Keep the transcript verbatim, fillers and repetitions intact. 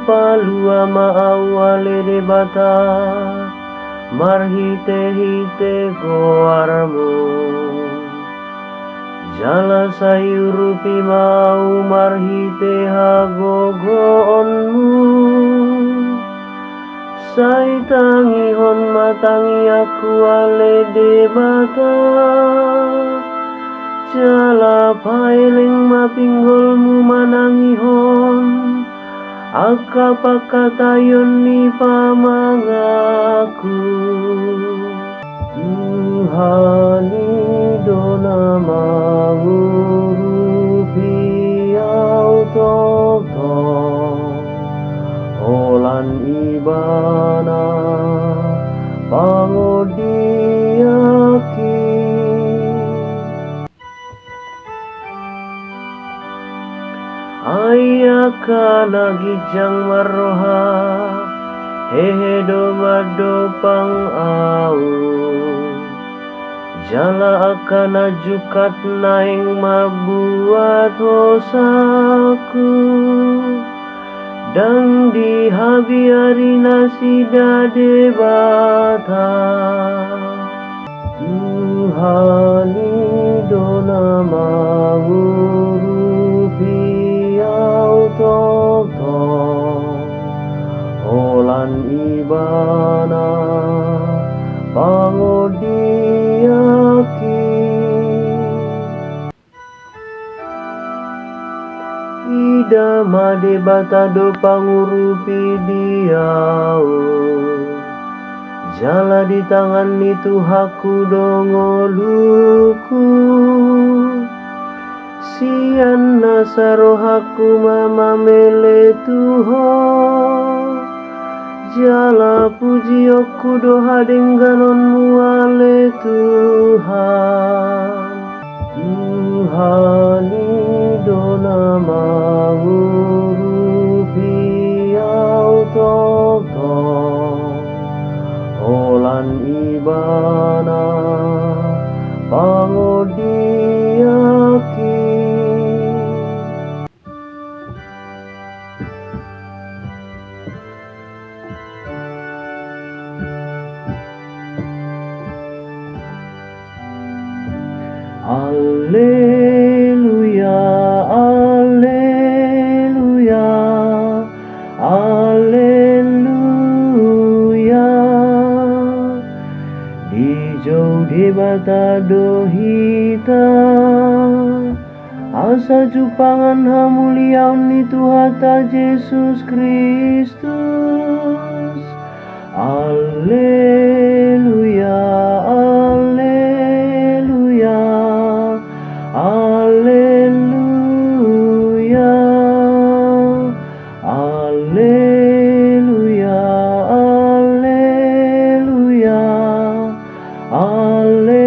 Palua ma au ale Debata, marhite-hite goarmu. Jala sai urupi ma au marhite hagogoonmu. Sai tangihon ma tangiangku ale Debata. Jala paeleng ma pinggolmu manangihon angka pangkataion ni pamanganku. Tuhan i do na mangurupi au tongtong, holan Ibana pangondianki. Ai angka na ginjang marroha, hehe do mandongani au. Jala angka na jungkat naeng mambuat hosangku, ndang dihabiari nasida Debata. Tuhan i do na mangurupi au tongtong, holan Ibana pangondianki. Ida ma Debata do pangurupi di au, jala di tangan ni Tuhanku do ngolungku. Sian nasa rohangku ma mamele tu Ho, jala pujionku do hadengganonmu ale Tuhan. Tuhan i do na mangurupi au tongtong, holan Ibana pangondianki. Alleluia, alleluia, alleluia. Dijou Debata do hita, asa jumpangan hamuliaon ni Tuhanta Jesus Kristus. Alleluia, alleluia, alleluia. Alleluia, alleluia, alleluia.